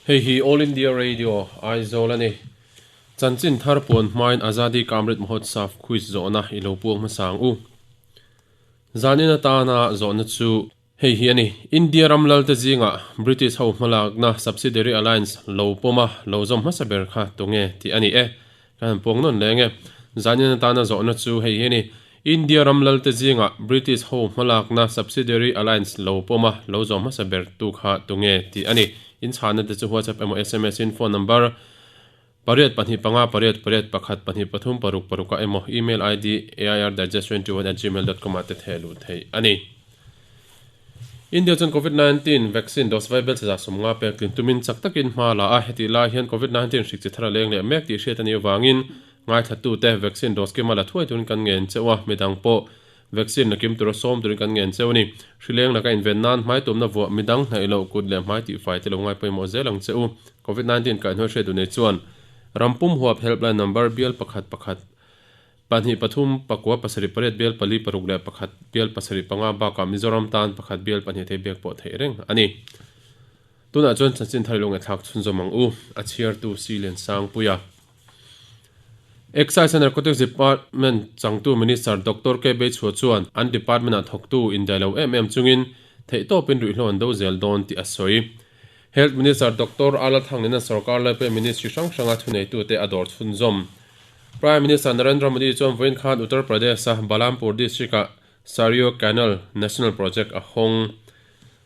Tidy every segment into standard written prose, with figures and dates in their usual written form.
Hei hi All India Radio, Aizawl a ni. Chanchin thar puan hmain Azadi Ka Amrit Mahotsav quiz zawhna i lo puang hmasa ang u. Zanin atana zawhna chu hei hi a ni, India ram lalte zingah British ho hmalakna Subsidiary Alliance lo pawma lo zawm hmasa ber kha tunge tih a ni e. Kan han puang nawn leng e. Zanin atana zawhna chu hei hi a ni, India ram lalte zingah British ho hmalakna Subsidiary Alliance lo pawma lo zawm hmasa ber tu kha tunge tih a ni. In chhahna te chu WhatsApp emaw sms in phone number pariat pahnih panga pariat pariat pakhat pahnih pathum paruk paruk ah emaw email id airdigest21@gmail.com ah te theh luh theih a ni. India chuan Covid 19 vaccine dose vaibel chhe 150 pek tlin tumin chak takin hma la a, hetih lai hian Covid 19 hrik chi thar a leng leh mek tih hriat a nih avangin ngaithlatute vaccine dose kima la thuai turin kan ngen cheu a, midang pawh vaccine la kim tura sawm turin kan ngen cheu a ni. Hrileng laka inven nan hmai tumna vuah midang hnaih loh kut leh hmai tihfai te lo ngai pawimawh zel ang che u. Covid 19 kaihhnuai hriat duh nei chuan rampum huap helpline number bial pakhat pakhat Pahnih pathum, pakua pasarih pariat bial pali paruk leh pakhat bial pasarih panga bakah Mizoram tan pakhat bial pahnih thei biak pawh theih reng a ni. Tunah chuan chanchin thar i lo ngaihthlak chhunzawm ang u, a chhiartu Si Liansangpuia. Excise and Narcotics Department changtu Minister Doctor K Beichhua chuan an department-ah thawktu indaih lo em em chungin theihtawpin ruihhlo an do zel dawn tih a sawi. Health Minister Doctor Ala Thanglina sorkar laipui ministry hrang hranga thuneitute a dawr chhunzawm. Prime Minister Narendra Modi chuan vawiin khan Uttar Pradesh-a Balampur district-ah Saryu Canal National Project a hawng.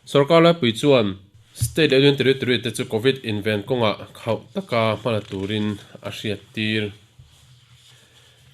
Sorkar laipui chuan state leh union territory te chu Covid inven kawngah khauh taka hmala turin a hriattir.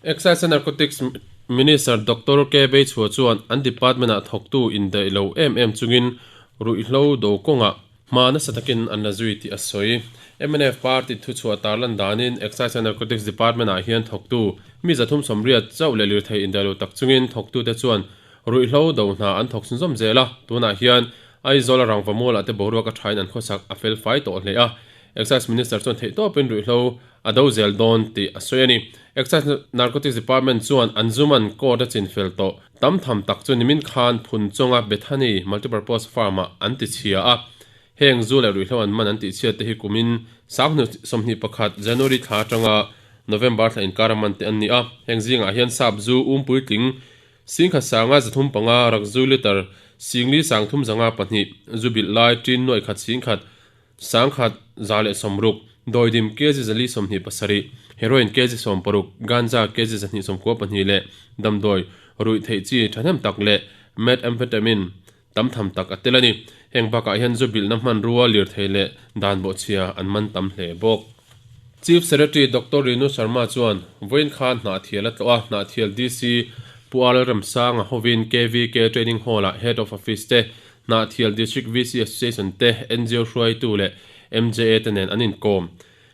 Excise and Narcotics Minister Doctor K Beichhua chuan an department-ah thawktu indaih lo em em chungin ruihhlo do kawngah hma nasa takin an la zui tih a sawi. Mnf party thuchhuah tarlan danin Excise and Narcotics Department-ah hian thawktu mi 380 chauh leh lirthei indaih lo tak chungin thawktute chuan ruihhlo do hna an thawk chhunzawm zel a, tunah hian Aizawl a rangva mualah te boruak a thain an khawsak a fel fai tawh hle a. Excise Minister chuan theihtawpin ruihhlo a do zel dawn tih a sawi a ni. Excise Narcotics Department chuan Anjuman Court a chinfel tawh tam tham tak chu nimin khan Phunchawnga Bethany Multipurpose Farm-ah an ti chhia a. Heng zu leh ruihhlo an man an tih chhiat te hi kumin sanghnih 21 January thla atanga November thla inkar a man te an ni a. Heng zingah hian sap zu um puitling singkhat sanga 305 rakzu litre singli sangthum zanga pahnih zu bilh lai tin nuaih khat singkhat 10,000 160, dawidim kg 427, heroin kg 60, ganja kg 294 leh damdawi ruih theih chi thahnem tak leh methamphetamine tam tham tak a tel a ni. Heng bakah hian zu bilhna hmanrua lirthei leh dan bawhchhia an man tam hle bawk. Chief Secretary Doctor Renu Sharma chuan vawiin khan Hnahthial a tlawh a, Hnahthial DC Pu RL Remsanga hovin KVK Training Hall-ah Head of Office te Hnahthial District VC Association te, NGO hruaitu leh MJA te nen an inkawm.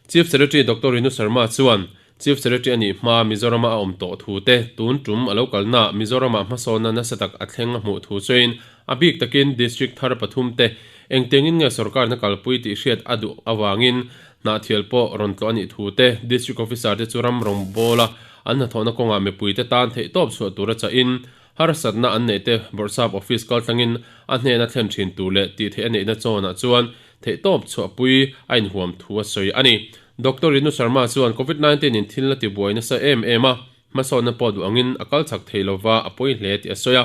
Chief Secretary Doctor Renu Sharma chuan, Chief Secretary a nih hmaa Mizorama a awm tawh thu te, tun tum a lo kalnaah Mizoramah hmasawnna nasa tak a thleng a hmuh thu sawiin, a bik takin District thar pathum te engtiangin nge sorkarna kalpui tih hriat a duh avangin Hnahthial pawh rawn tlawh a nih thu te, District Officer te chu ram rawngbawla an hnathawhna kawngah mipuite tan theihtawp chhuah tura chahin, Harsatna an neih te Bawrhsap Office kaltlangin a hnena thlen thin tur leh tih theih a neihna chawnah chuan theihtawp chhuahpui a inhuam thu a sawi a ni. Doctor Rinu Sharma chuan Covid 19 in thil a tibuai nasa em em a, hmasawnna pawh duh angin a kal chak thei lova a pawi hle tih a sawi a.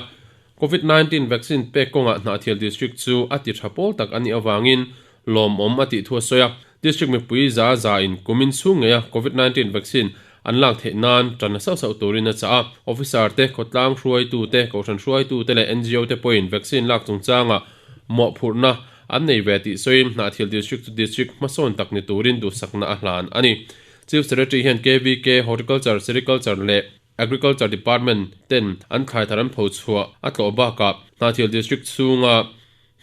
Covid 19 vaccine pek kawngah Hnahthial District chu a ti tha pawl tak a nih avangin lawmawm a tih thu a sawi a. District mipui za za in kumin chhung ngeia Covid 19 vaccine an lak theih nan tan la sauh sauh turin a chah a. Officer te, khawtlang hruaitu te, kohhran hruaitu te leh NGO te pawhin vaccine lak chungchangah mawhphurhna an nei ve tih sawiin Hnahthial District chu District hmasawn tak ni turin duhsakna a hlan a ni. Chief Secretary hian KVK, Horticulture, Sericulture leh Agriculture Department ten an thlai thar an phochhuah a tlawh bakah Hnahthial District chhunga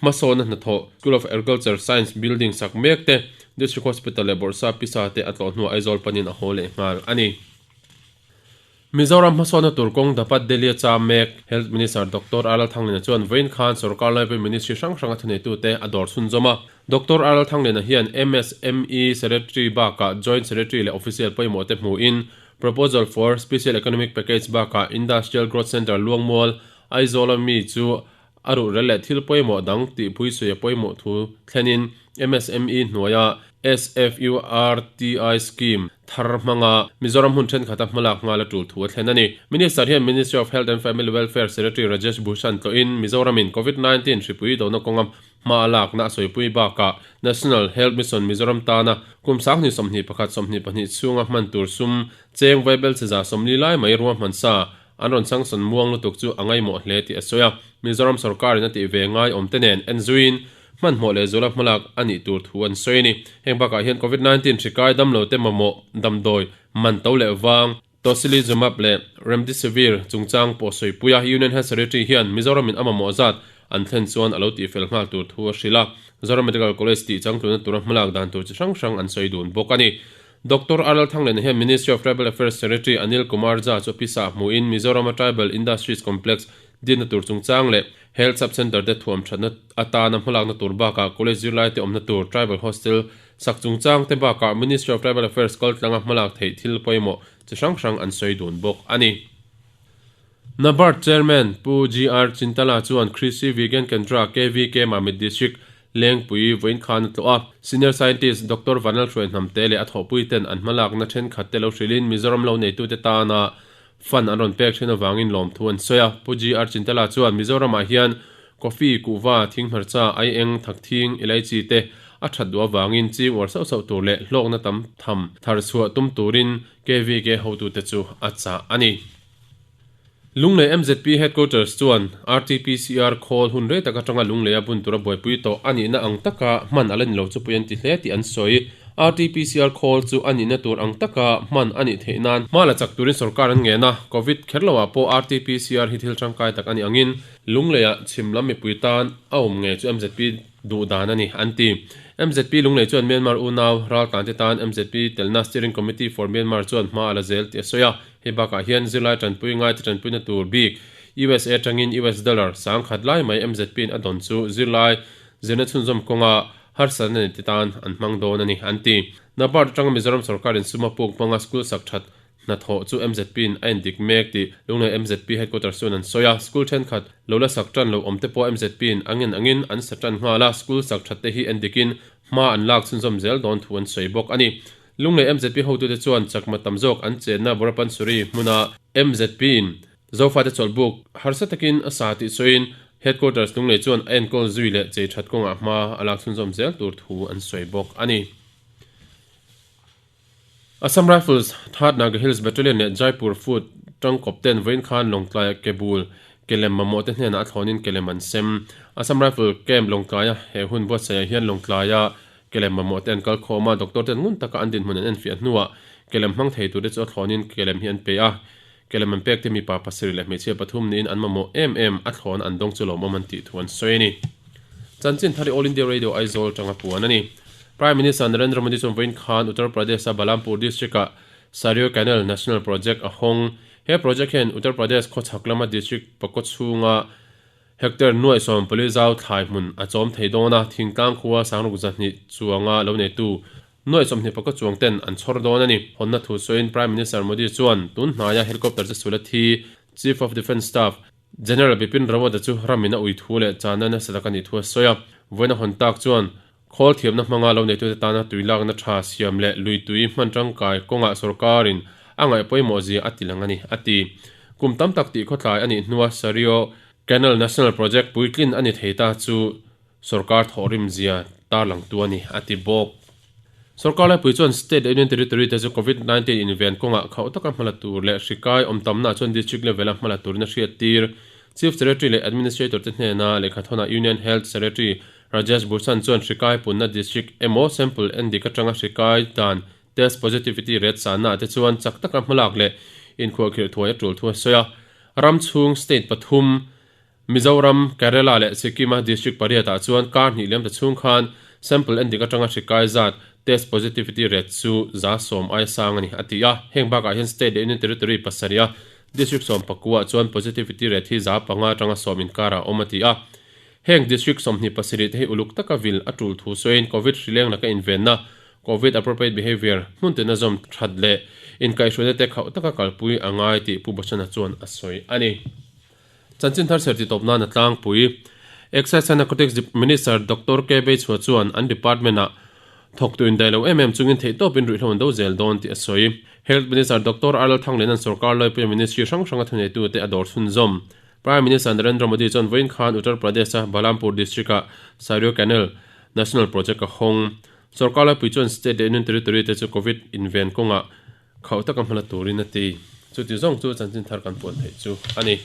Hmasawnna hnathawh, School of Agriculture Science building sak mek te, District Hospital leh Bawrhsa pisa te a tlawh hnuah Aizawl panin a haw leh nghal a ni. Mizoram hmasawnna tur kawng Dapat Delhi a cham mek, Health Minister Doctor R Lalthangliana chuan vawiin khan sorkar laipui ministry hrang hranga thuneitute a dawr chhunzawm a. Doctor R Lalthangliana hian MSME Secretary bakah Joint Secretary leh official pawimawh te hmuhin Proposal for Special Economic Package bakah Industrial Growth Centre Luangmual, Aizawl-a mi chu A ruhrel leh thil pawimawh dang tihpui sawi a pawimawh thu thlenin MSME hnuaia SFURTI scheme thar hmanga Mizoram hmun thenkhat a hmalak nghal a tul thu a thlen a ni. Minister hian Ministry of Health and Family Welfare Secretary Rajesh Bhushan tlawhin Mizoramin Covid 19 hripui dona kawnga hma a lakna a sawipui bakah National Health Mission Mizoram tana kum 2021 22 chhunga hman tur sum cheng vaibel cheza 40 lai mai ruahman sa an rawn changsawn muang lutuk chu a ngaimawh hle tih a sawi a. Mizoram sorkarin a tih ve ngai awm te nen en zuiin hmanhmawh leh zuala hmalak a nih tur thu an sawi a ni. Heng bakah hian Covid 19 hri kai damlo te mamawh damdawi man to leh vang, Tocilizumab leh Remdesivir chungchang pawh sawipui a, Union Health Secretary hian Mizoramin a mamawh zat an thlen chuan a lo tihfel nghal tur thu a hrilh a. Zoram Medical College tih changtluna tura hmalak dan tur chi hrang hrang an sawi dun bawk a ni. Doctor R L Thanglena hian Ministry of Tribal Affairs Secretary Anil Kumar Jha chu pisa hmuhin Mizorama Tribal Industries Complex dinna tur chungchang leh Health Sub Centre te thuam thatna atana hmalakna tur bakah College zirlaite awmna tur Tribal Hostel sak chungchang te bakah Ministry of Tribal Affairs kaltlanga hmalak theih thil pawimawh chi hrang hrang an sawi dun bawk a ni. NABARD Chairman Pu GR Chintala chuan Krishi Vigyan Kendra, KVK, Mamit District, Lengpui vawiin khan a tlawh a. Senior Scientist Doctor Vanal Hruaihnamte leh a thawhpuiten an hmalakna thenkhat te lo hrilhin Mizoram lo neitute tana fund an rawn pek then avangin lawmthu an sawi a. Pu GR Chintala chuan Mizoramah hian coffee, kuhva, thinghmarcha, aieng, thakthing, elaichi te a that duh avangin ching uar sauh sauh tur leh hlawkna tam tham thar chhuah tum turin KVK hotute chu a chah a ni. Lunglei MZP Headquarters chuan RTPCR khawl hun rei tak atanga Lungleia bun tura buaipui tawh a nihna ang taka hman a la ni lo chu pui an ti hle tih an sawi. RTPCR khawl chu a nihna tur ang taka hman a nih theih nan hma la chak turin sorkar an ngen a, Covid kher loah pawh RTPCR hi thil tangkai tak a nih angin Lungleia chhim lam mipui tan a awm ngei chu MZP duh dan a ni, an ti. MZP Lunglei chuan Myanmar unau raltlante tan MZP telna Steering Committee for Myanmar chuan hma a la zel tih a sawi a. Hei bakah hian zirlai tanpui ngaite tanpuina tur bik USA atangin US dollar 10,000 lai mai MZP in a dawn chu zirlai zirna chhunzawm kawnga harsatna nei te tan an hmang dawn a ni, an ti. NABARD atanga Mizoram sorkarin suma puk hmanga school sak that hnathawh chu MZP in a endik mek tih Lunglei MZP headquarters chuan an sawi a. School thenkhat lo la sak tan lo awm te pawh MZP in a ngen angin an sa tan nghal a, school sak that te hi endikin hma an lak chhunzawm zel dawn thu an sawi bawk a ni. Lunglei MZP hotute chuan chakma tam zawk an chenna Borapansuri hmuna MZP in Zofate chawlhbuk harsa takin a sa tih sawiin Headquarters Lunglei chuan a enkawl zui leh chei that kawngah hma a lak chhunzawm zel tur thu an sawi bawk a ni. Assam Rifles Third Naga Hills Battalion leh Jaipur Foot tangkawp ten vawiin khan Lawngtlaia kebul kelem mamawh te hnenah a thlawnin kelem an sem. Assam Rifle Camp Lawngtlaia he hun buatsaihah hian Lawngtlaia Kelem mamawh te an kal khawm a, doctor ten ngun taka an dinhmun an enfiah hnuah kelem hmang thei turte chu a thlawnin kelem hi an pe a. Kelem an pek te mipa pasarih leh hmeichhia pathum niin an mamawh em em a thlawn an dawng chu lawmawm an tih thu an sawi a ni. Chanchin thar i All India Radio Aizawl tanga puan a ni. Prime Minister Narendra Modi chuan vawiin khan Uttar Pradesh-a Balampur district-ah Saryu Canal National Project a hawng. He project hian Uttar Pradesh khawchhak lama district pakua chhunga Hectare nuaih 14 zau thlai hmun a chawm thei dawn a, thingtlang khua sangruk 200 chuanga lo neitu nuaih 21 chuang ten an chhawr dawn a ni. Hawnna thu sawiin Prime Minister Modi chuan tun hnaia helicopter che sul a thi Chief of Defence Staff General Bipin Rawat-a chu ramin a ui thu leh chana nasa tak a nih thu a sawi a. Vawiin a hawn tak chuan khawl thiamna hmanga lo neitute tana tui lakna tha siam leh lui tui hman tangkai kawngah sorkarin a ngaih pawimawh zia a ti lang a ni, a ti. Kum tam tak tih khawtlai a nih hnua Sario Canal National Project puitlin a ni thei ta chu sorkar thawhrim zia tarlangtu a ni, a ti bawk. Sorkar laipui chuan State leh Union Territory te chu Covid 19 inven kawngah khauh taka hmala tur leh hri kai awm tamnaah chuan District level-a hmala turin a hriattir. Chief Secretary leh Administrator te hnena lehkhathawnah Union Health Secretary Rajesh Bhushan chuan hri kai punna district emaw sample endik atanga hri kai dan test positivity rate sannaah te chuan chak taka hmalak leh inkhuahkhirh thuai a tul thu a sawi a. Ram chhung state pathum, Mizoram, Kerala leh Sikkim-a district pariatah chuan kar hnih liam ta chhung khan sample endik atanga hri kai zat test positivity rate chu 10% aia sang a ni, a ti a. Heng bakah hian state leh union territory pasarih a district 19 ah chuan positivity rate hi 5% atanga 10 inkarah a awm, a ti a. Heng district 27 te hi uluk taka vil a tul thu sawiin Covid hrileng laka invenna, Covid appropriate behaviour, hmun tina zawm that leh inkaihhruaina te khauh taka kalpui a ngai tih Pu Bachana chuan a sawi a ni. Chanchin thar serh titawp nan a tlangpui. Excise and Narcotics Minister Doctor K Beichhua chuan an department-ah thawktu indaih lo em em chungin theihtawpin ruihhlo an do zel dawn tih a sawi. Health Minister Doctor R Lalthanglena'n sorkar laipuia ministry hrang hranga thuneitute a dawr chhunzawm. Prime Minister Narendra Modi chuan vawiin khan Uttar Pradesh-a Balampur district-ah Saryu Canal National Project a hawng. Sorkar laipui chuan state leh union territory te chu Covid inven kawngah khauh taka hmala turin a ti. Chuti zawng chu chanchin thar kan puan theih chu a ni.